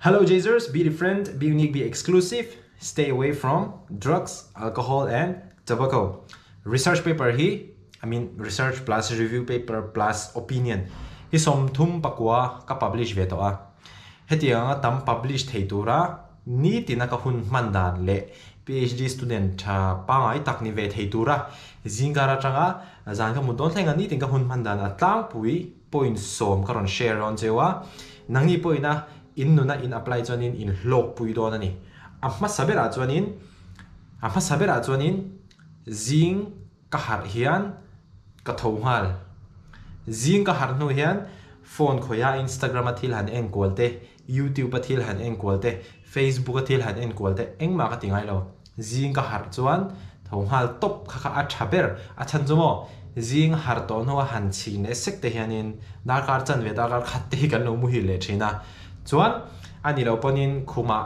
Hello Jazers, be different, be unique, be exclusive, stay away from drugs, alcohol and tobacco. Research paper hi, I mean research plus review paper plus opinion hi 39 ka publish ve tawh a. Hetianga tam publish thei tura nitina ka hun hman dan leh PhD student tha pangai tak ni ve thei tura zingkar atanga zan ka mut dawn thlenga nitin ka hun hman dan a tlangpui point 10 ka rawn share dawn cheu a. Nangni pawhin a in nuna in apply chuanin in hlawk pui dawn a ni. A hmasa berah chuanin a hmasa berah chuanin zing ka harh hian ka tho nghal. Zing ka harh hnu hian phone khawiha Instagram a thil han en kual te, YouTube a thil han en kual te, Facebook a thil han en kual te engmah ka ti ngai lo. Zing ka harh chuan tho nghal tawp kha kha a tha ber. A chhan chu maw zing harh tawh hnua han chhin leh sek te hianin darkar chanve darkar khat te hi kan lo muhil leh thin a. Chuan a ni lo pawnin khumah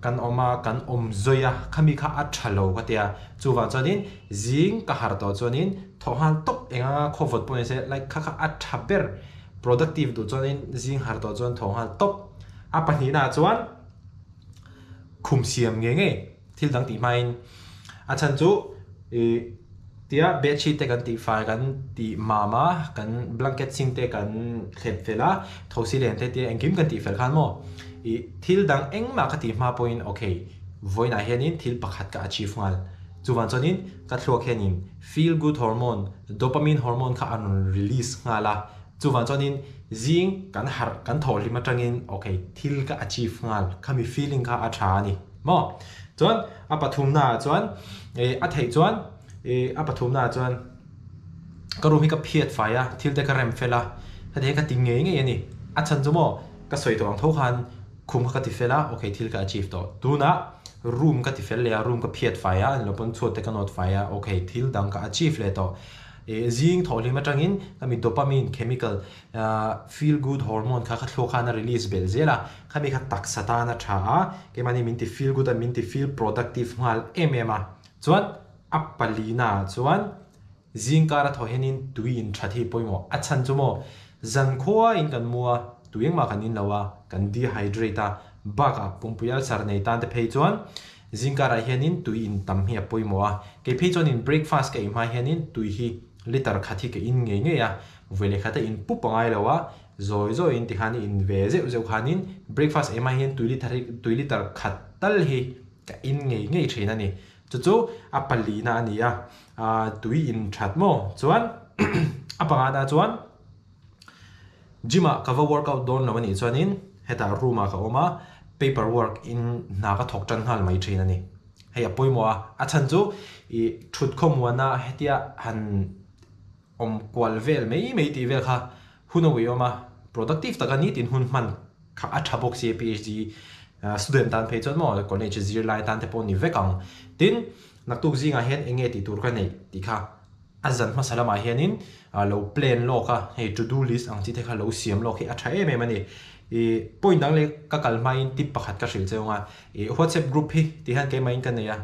kan awm a, kan awm zawi a, khami kha a tha lo ka tia. Chuvang chuanin zing ka harh tawh chuanin thawh nghal tawp eng anga khaw vawt pawh ni se like kha kha a tha ber. Productive duh chuanin zing harh tawh chuan thawh nghal tawp. A pahnihnaah chuan khum siam ngei ngei thil dang tih hmain a chhan chu ih tia bedsheet te kan tih fai kan tih mam a kan blanket sin te kan thlep fel a thosi len te tia engkim kan tih fel khan maw ih thil dang engmah ka tih hma pawhin okay vawiinah hianin thil pakhat ka achieve nghal chuvang chuanin ka thluak hianin feel good hormone dopamine hormone kha a rawn release nghal a. Chuvang chuanin zing kan harh kan thawh hlim atangin ok thil ka achieve nghal khami feeling kha a tha a ni maw? Chuan a pathumna ah chuan eh a theih chuan eh a pathumna ah chuan ka room hi ka phiat fai a thil te ka rem fel a heti hi ka ti ngei ngei a ni. A chhan chu maw ka sawi tawh ang tho khan khum kha ka ti fel a ok thil ka achieve tawh. Tunah room ka ti fel leh a room ka phiat fai a ni lo pawn chhuat te ka nawt fai a ok thil dang ka achieve leh tawh. Zing thawhhlim atangin khami dopamine chemical feel good hormone kha kha thluak khan a release belh zel a, khami kha taksa tan a tha a, keimahni min ti feel good a, min ti feel productive nghal em em a. Chuan a palina ah chuan zing kar a thawh hianin tui in that hi pawimawh. A chhan chu maw zankhua in kan mu a, tui engmah kan in lo a, kan dehydrate a, bakah pumpui ulcer nei tan te phei chuan Zingkarah hianin tui in tam hi a pawimawh a, kei phei chuanin breakfast ka ei hma hianin tui hi liter khat hi ka in ngei ngei a, vawi leh khata in pup a ngai lo a, zawi zawiin tikhan i in ve zeuh zeuh khanin breakfast ei hma hian tui liter hi tui liter khat tal hi ka in ngei ngei thin a ni. Chu chu a palina a ni a, tui in that maw? Chuan a pangana chuan. Gym ah ka va workout dawn lo anih chuanin hetah room ah ka awm a, paper work in hna ka thawk tan nghal mai thin a ni. Hei a pawimawh a, a chhan chu ih thut khawmuana hetia han awm kual vel mai mai tih vel kha hun a uiawm a, productive taka nitin hun hman kha a tha bawk si a PhD student tan phei chuan maw college zirlai tan te pawh ni vek ang. Tin, naktuk zingah hian eng nge tih tur ka neih tih kha A zan hmasa lamah hianin lo plan lawk a, hei to do list ang chi te kha lo siam lawk hi a tha em em a ni. Ih point dang leh ka kal hmain tip pakhat ka hrilh cheu ang a, ih WhatsApp group hi ti hian keimahin ka nei a,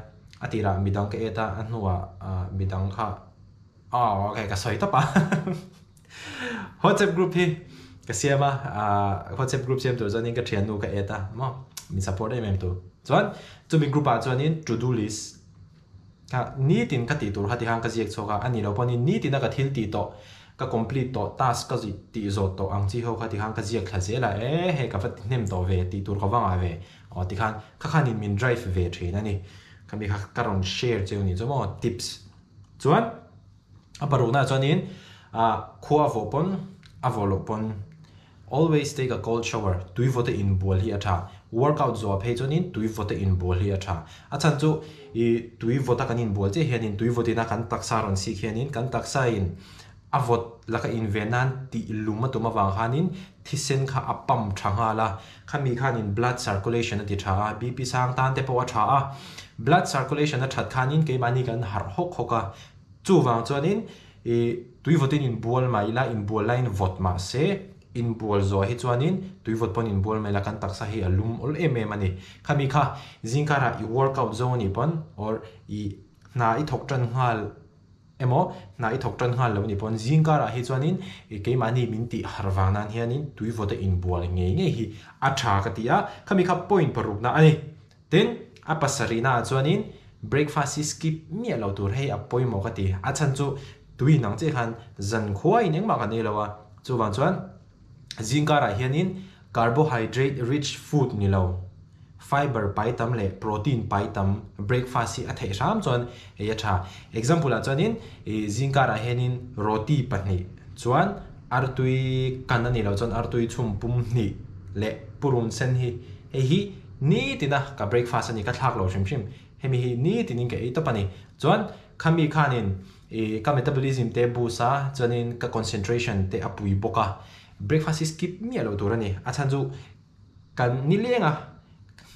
a tirah midang ka add a, a hnuah midang kha aw ok ka sawi tawp a WhatsApp group hi ka siam a, WhatsApp group siam tur chuanin ka thiannu ka add a maw min support em em tu. Chuan chumi group ah chuanin to do list Kha nitin ka tih tur kha tikhan ka ziak chhuak a, a nih loh pawhin nitina ka thil tih tawh, ka complete tawh, task ka tih zawh tawh ang chi ho kha tikhan ka ziak thla zel a, e hei ka va ti hnem tawh ve, tih tur ka va ngah ve, aw tikhan kha khanin min drive ve thin a ni. Khami kha ka rawn share cheu ni chu maw tips. Chuan a paruknaah chuanin ah khua a vawh pawn a vawh loh pawn Always take a cold shower, tui vawte inbual hi a tha. Workout zawh phei chuanin tui vawte inbual hi a tha. A chhan chu i tui vawta kan inbual chiah hianin tui vawtin a kan taksa rawn sik hianin kan taksain a vawt laka inven nan tih lum a tum avang khanin thisen kha a pump tha nghal a, khami khanin blood circulation a ti tha a, BP sang tan te pawh a tha a. Blood circulation a that khanin keimahni kan harh hawk hawk a, chuvang chuanin I tui vawtin inbual mah ila, inbual laiin vawt mah se, inbual zuah hi chuanin tui vawt pawn inbual mah ila kan taksa hi a lum awl em em a ni. Khami kha zingkarah i workout zawng a nih pawn or i hna i thawk tan nghal Emaw, hna i thawk tan nghal lo ni pawn zing karah hi chuanin i keimahni min tih harh vang nan hianin tui vawta inbual ngei ngei hi a tha ka ti a, khami kha point parukna a ni. Tin, a pasarihna ah chuanin breakfast hi skip miah lo tur hei a pawimawh ka ti. A chhan chu tui nang chiah khan zan khuaiin engmah kan ei lo a, chuvang chuan zing karah hianin carbohydrate rich food ni lo, fiber pai tam leh protein pai tam breakfast hi a theih hram chuan ei a tha. Example ah chuanin ih zing karah hianin roti pahnih chuan artui kan a nih loh chuan artui chhum pum hnih leh purun sen hi hei hi nitina ka breakfast a ni ka thlak lo hrim hrim. Hemi hi nitinin ka ei tawp a ni. Chuan khami khanin ih ka metabolism te boost a chuanin ka concentration te a pui bawk a. Breakfast hi skip miah loh tur a ni. A chhan chu Kan nilenga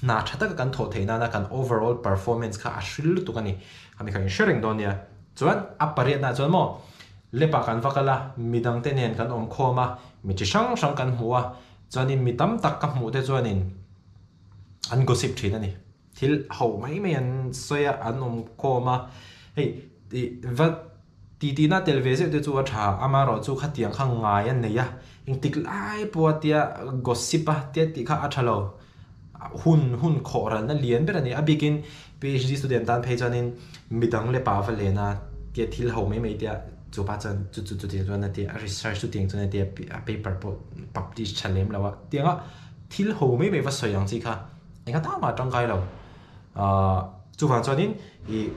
hna tha taka kan thawh theih nana kan overall performance kha a hril lutuk a ni. Khami kha in hre reng dawn nia. Chuan a pariatna chuan maw lepah kan va kal a, midangte nen kan awm khawm a, mi chi hrang hrang kan hmu a, chuanin mi tam tak ka hmuh te chuanin an gossip thin a ni. Thil ho mai mai an sawi a, an awm khawm a, hei va Titihna tel ve zeuh te chu a tha, amaherawhchu khatiang kha ngai a nei a, engtik lai pawha tia gossip a tia tih kha a tha lo. Hun hun khawh ralna lian ber a ni. A bikin PhD student tan phei chuanin midang leh pa va len a tia thil ho mai mai tia chu pa chuan chu chu chutiang chuan a tia a research chutiang chuan a tia a paper pawh publish tha lem lo a tianga thil ho mai mai va sawi ang chi kha enga tan mah a tangkai lo. Ahh chuvang chuanin ih.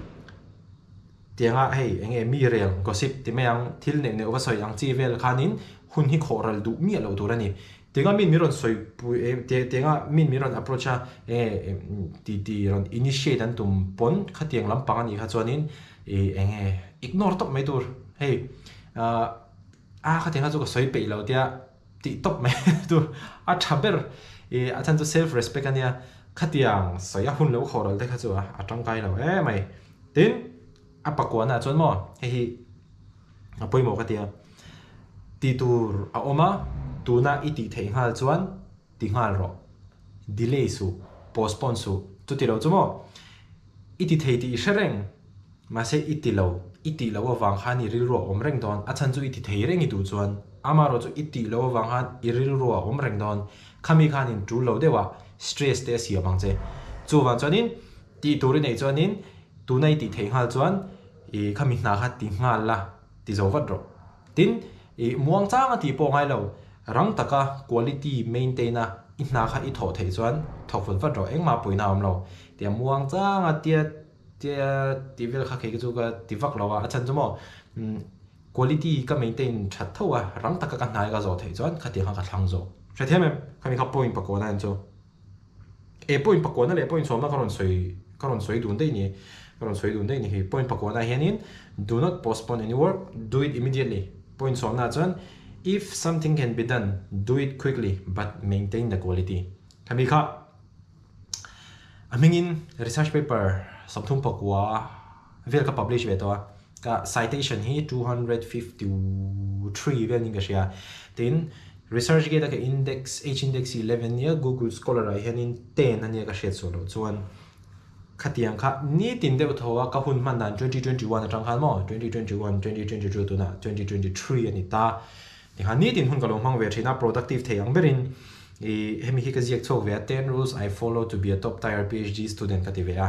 Tianga hei eng nge mi rel, gossip, ti mai ang, thil neuh neuh va sawi ang chi vel khanin hun hi khawh ral duh miah lo tur a ni. Tianga min min rawn sawi pui tianga min min rawn approach a eng nge ti ti rawn initiate an tum pawn khatiang lampang a nih kha chuanin ih eng nge ignore tawp mai tur. Hei ah khatiang kha chu ka sawi peih lo tia tih tawp mai tur a tha ber ih a chhan chu self respect a nia khatiang sawi a hun lo khawh ral te kha chu a tangkai lo em mai. Tin, a pakuana chuan maw hei hi a pawimawh ka ti a, ti tur a awm a, tuna i tih theih nghal chuan ti nghal rawh, delay suh, postpone suh, chuti lo chu maw i ti thei tih i hre reng, mahse i ti lo, i tih loh avang khan i rilru a awm reng dawn, a chhan chu i ti thei reng i duh chuan, amaherawh chu i tih loh avang khan i rilru a awm reng dawn, khami khanin tul lo deuhah stress te a siam ang che, chuvang chuanin. Tih tur i neih chuanin tuna i tih theih nghal chuan i khami hna kha ti nghal la, ti zo vat rawh. Tin, i muang chang a tih pawh ngai lo, rang taka quality maintain a i hna kha i thawh theih chuan thawk vat vat rawh, engmah puihna a awm lo. Tia muang chang a tia tia tih vel kha kei chu ka ti vak lo a, a chhan chu maw quality ka maintain that tho a, rang taka ka hna i ka zawh theih chuan khatiang kha ka thlang zawk. Hrethiam em? Khami kha point pakawna en chu. E point pakuana leh point sawmna ka rawn sawi ka rawn sawi dun daih ni ka rawn sawi dun daih ni hi point pakuana hianin do not postpone any work do it immediately point sawmna chuan if something can be done do it quickly but maintain the quality khami kha a hmingin research paper 30 pakua vel ka publish ve tawh a ka citation hi 253 vel niin ka hria tin ResearchGate a ka index h index hi 11 nia Google Scholar ah hianin 10 ania ka hriat suah loh chuan khatiang kha nitin deuh tho a ka hun hman dan 2021 atang khan maw 2021 2022 tunah 2023 a ni ta tikhan nitin hun ka lo hmang ve thin a productive thei ang berin i hemi hi ka ziak chhuak ve a 10 rules I follow to be a top tier PhD student ka ti ve a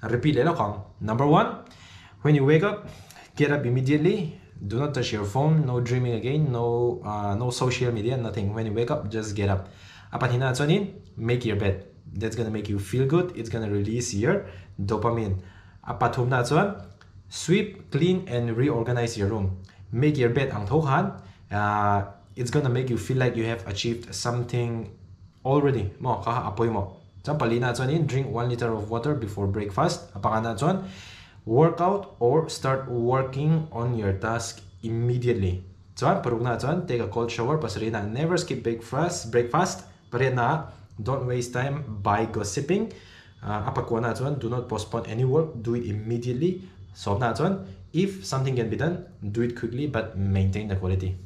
Repeat leh lawk ang. Number one, when you wake up, get up immediately, do not touch your phone, no dreaming again, no uh, no social media, nothing. When you wake up, just get up. A pahnihna chuanin make your bed. That's gonna make you feel good, it's gonna release your dopamine. A pathumna chuan sweep, clean and reorganize your room. Make your bed ang tho khan, uh, it's gonna make you feel like you have achieved something already. Mo kha a pawimawh. Chuan palina chuanin drink one litre of water before breakfast, a pakhatna chuan workout or start working on your task immediately. Chuan parukna chuan take a cold shower, pasarihna never skip breakfast, breakfast, pariatna don't waste time by gossiping, a pakuana chuan do not postpone any work, do it immediately, sawmna chuan if something can be done, do it quickly but maintain the quality.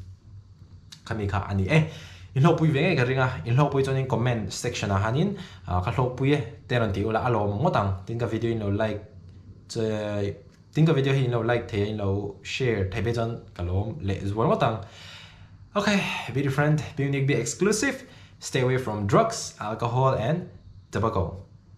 Khami kha a ni e. I hlawhpui ve ngei ka ring a, i hlawhpui chuanin comment section ah hianin ka hlawhpui e te rawn ti ula a lawm ngawt ang. Tin ka video in lo like che. Tin ka video hi in lo like thei a in lo share thei phei chuan ka lawm leh zual ngawt ang. Ok, be different, be unique, be exclusive, stay away from drugs, alcohol and tobacco.